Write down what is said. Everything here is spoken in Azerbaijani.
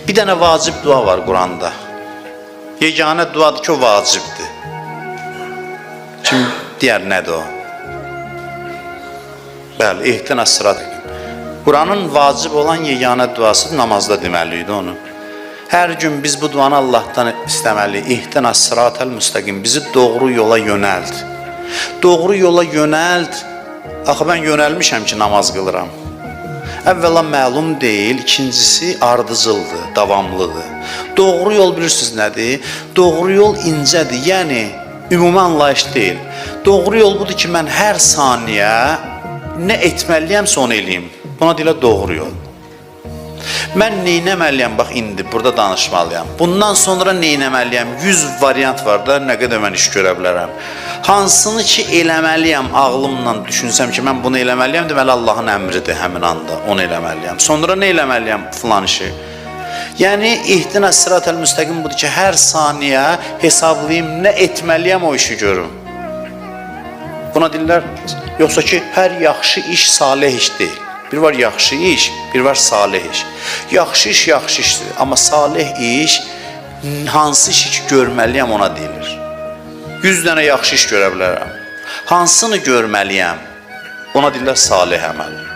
Bir dənə vacib dua var Quranda. Yeganə duadır ki, o vacibdir. Kim deyər nədir o? Bəli, ihdina sırat. Quranın vacib olan yeganə duası namazda deməliydi onu. Hər gün biz bu duanı Allahdan istəməliyik. İhdina sıratel müstəqim. Bizi doğru yola yönəlt. Doğru yola yönəlt. Axı mən yönəlmişəm ki, namaz qılıram. Əvvəla məlum deyil, ikincisi ardıcıldır, davamlıdır. Doğru yol bilirsiniz nədir? Doğru yol incədir, yəni ümumi anlayış deyil. Doğru yol budur ki, mən hər saniyə nə etməliyəmsə onu eləyim. Buna deyirlər doğru yol. Mən neynəməliyəm bax indi burada danışmalıyam. Bundan sonra neynəməliyəm? 100 variant var da, nə qədər mən iş görə bilərəm. Hansını ki eləməliyəm ağlımla düşünsəm ki, mən bunu eləməliyəm, deməli Allahın əmridir həmin anda, onu eləməliyəm. Sonra nə eləməliyəm filan işi? Yəni ihdina sıratel müstəqim budur ki, hər saniyə hesablayım, nə etməliyəm o işi görüm. Buna deyirlər, yoxsa ki, hər yaxşı iş saleh iş deyil. Bir var yaxşı iş, bir var saleh iş. Yaxşı iş yaxşı işdir, amma saleh iş hansı işi ki görməliyəm ona deyilir. 100 dənə yaxşı iş görə bilərəm. Hansını görməliyəm? Ona deyirlər saleh əməl.